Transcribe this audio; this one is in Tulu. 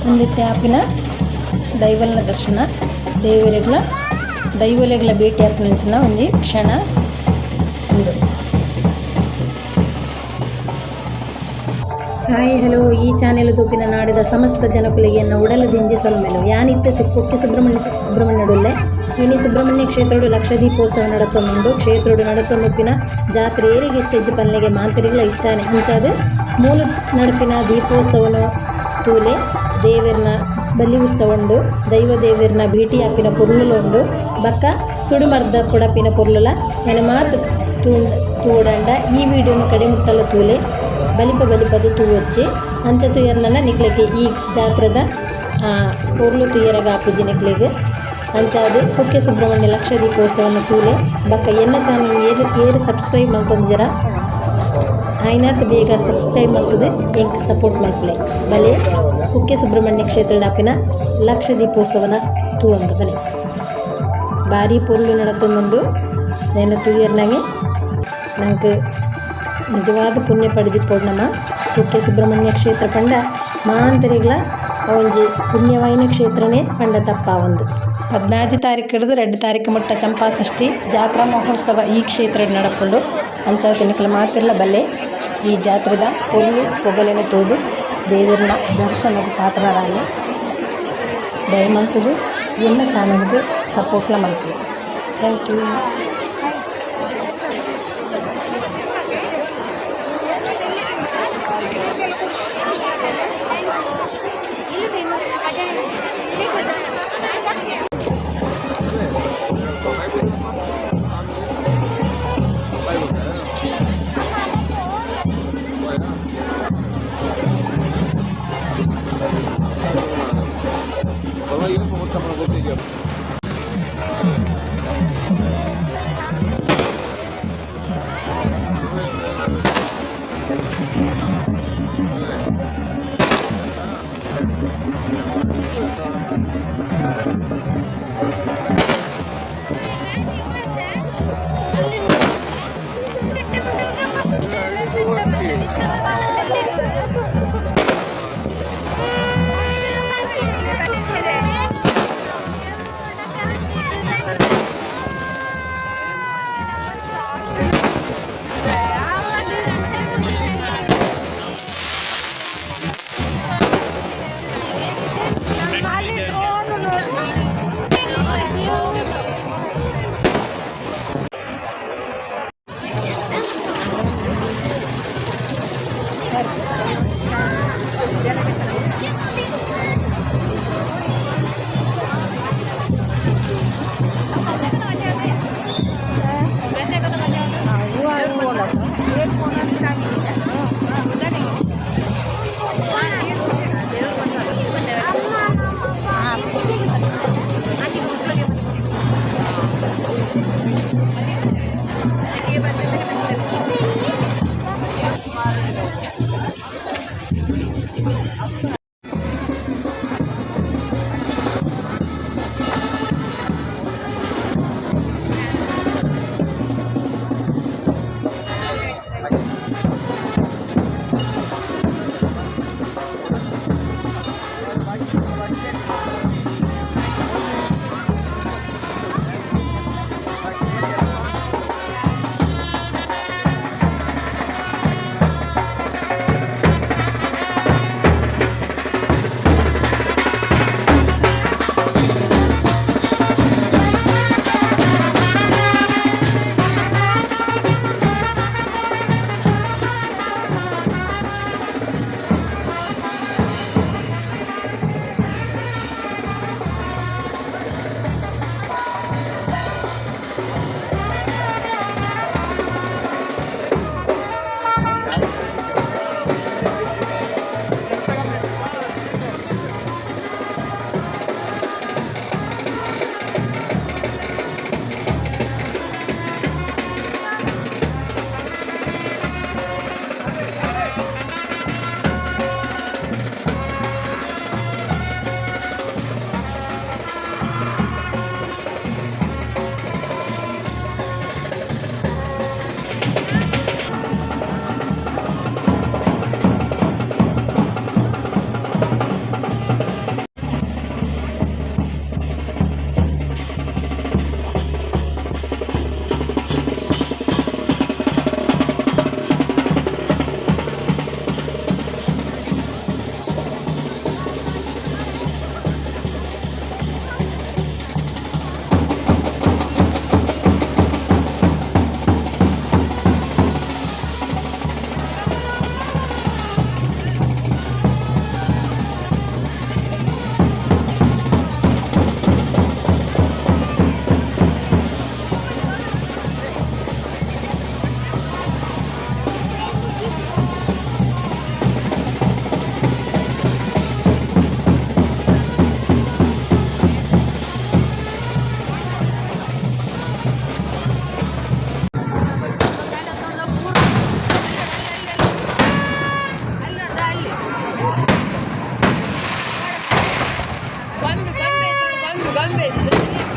ಉಂದೆತ್ತೆ ಆಪಿನ ದೈವಲ್ನ ದರ್ಶನ ದೇವೆರೆಗ್ಲ ದೈವಲೆಗ್ಲ ಭೇಟಿ ಆಪಿನಂಚಿನ ಒಂಜಿ ಕ್ಷಣ ಉಂದು. ಹಾಯ್ ಹಲೋ, ಈ ಚಾನೆಲ್ ತೂಪಿನ ನಾಡುದ ಸಮಸ್ತ ಜನಕುಲೆಗ್ ಎನ್ನ ಉಡಲ್ ದಿಂಜಿ ಸೊಲ್ಮೆಲು. ಯಾನ್ ಇತ್ತೆ ಕುಕ್ಕೆ ಸುಬ್ರಹ್ಮಣ್ಯ ಸುಬ್ರಹ್ಮಣ್ಯಡ್ ಉಲ್ಲೆ. ಇನಿ ಸುಬ್ರಹ್ಮಣ್ಯ ಕ್ಷೇತ್ರಡ್ ಲಕ್ಷ ದೀಪೋತ್ಸವ ನಡತೊಂದುಂಡು. ಕ್ಷೇತ್ರಡ್ ನಡತೊಂದುಪ್ಪಿನ ಜಾತ್ರೆ ಏರೆಗ್ ಇಷ್ಟ ಇಜ್ಜಿ ಪನ್ಲೆಗೆ, ಮಾಂತೆರೆಗ್ಲ ಇಷ್ಟನೆ. ಅಂಚಾದ್ ಮೂಲು ನಡಪಿನ ದೀಪೋತ್ಸವನ್ ತೂಲೆ. ದೇವೆರ್ನ ಬಲಿ ಉತ್ಸವ ಉಂಡು, ದೈವ ದೇವೆರ್ನ ಭೇಟಿ ಆಪಿನ ಪೊರ್ಲುಲ ಉಂಡು. ಬೊಕ್ಕ ಸುಡುಮರ್ದ್ ಪುಡಪಿನ ಪೊರ್ಲುಲ ನೆನ್ ಮಾತ ತೂವೊಡಾಂಡ ಈ ವೀಡಿಯೋ ನು ಕಡೆ ಮುಟ್ಟಲ ತೂಲೆ. ಬಲಿಪ ಬಲಿಪದ್ ತೂವೊಚ್ಚಿ ಅಂಚ ತೂಯೆರ್ನನ ನಿಕ್ಲೆಗ್ ಈ ಜಾತ್ರೆದ ಪೊರ್ಲು ತೂಯೆರೆಗ್ ಆಪುಜಿ ನಿಕ್ಲೆಗ್. ಅಂಚಾದ್ ಕುಕ್ಕೆ ಸುಬ್ರಹ್ಮಣ್ಯ ಲಕ್ಷ ದೀಪೋತ್ಸವನ್ ತೂಲೆ. ಬೊಕ್ಕ ಎನ್ನ ಚಾನೆಲ್ ಏರ್ ಏರ್ ಸಬ್ಸ್ಕ್ರೈಬ್ ಮಲ್ತೊಂದಿಜರ ಆಯಿನಾತ್ ಬೇಗ ಸಬ್ಸ್ಕ್ರೈಬ್ ಮಲ್ತುದು ಎಂಕ್ ಸಪೋರ್ಟ್ ಮಲ್ಪುಲೆ. ಬಲೆ ಕುಕ್ಕೆ ಸುಬ್ರಹ್ಮಣ್ಯ ಕ್ಷೇತ್ರಡ್ ಆಪಿನ ಲಕ್ಷ ದೀಪೋತ್ಸವನ ತೂವೊಂದು ಬಲೆ. ಬಾರಿ ಪೊರ್ಲು ನಡತೊಂದುಂಡು. ನೆನ್ ತೂಯೆರ್ನವೆ ನಂಕ್ ನಿಜವಾದ ಪುಣ್ಯ ಪಡೆದಿಪ್ಪೊಡು ನಮ. ಕುಕ್ಕೆ ಸುಬ್ರಹ್ಮಣ್ಯ ಕ್ಷೇತ್ರ ಪಂಡ ಮಾಂತೆರೆಗ್ಲ ಒಂಜಿ ಪುಣ್ಯವಾಯಿನ ಕ್ಷೇತ್ರನೆ ಪಂಡ ತಪ್ಪಾವಂದ್. 16 ತಾರೀಖ್ ಡ್ದ್ 2 ತಾರೀಖ್ ಮುಟ್ಟ ಚಂಪಾಷಷ್ಠಿ ಜಾತ್ರಾ ಮಹೋತ್ಸವ ಈ ಕ್ಷೇತ್ರಡ್ ನಡಪುಂಡು. ಅಂಚಾದ್ ನಿಕುಲು ಮಾತೆರ್ಲ ಬಲ್ಲೆ ಈ ಜಾತ್ರೆದ ಪೊರ್ಲು ಪೊಗಲೆನ್ ತೂದು ದೇವೆರ್ನ ದರ್ಶನಗ್ ಪಾತ್ರರಾಲೆ. ದಯಮಲ್ತುದು ಎನ್ನ ಚಾನೆಲ್ ಗ್ ಸಪೋರ್ಟ್ ಲ ಮನ್ಪುಲೆ. Thank you. Non veg.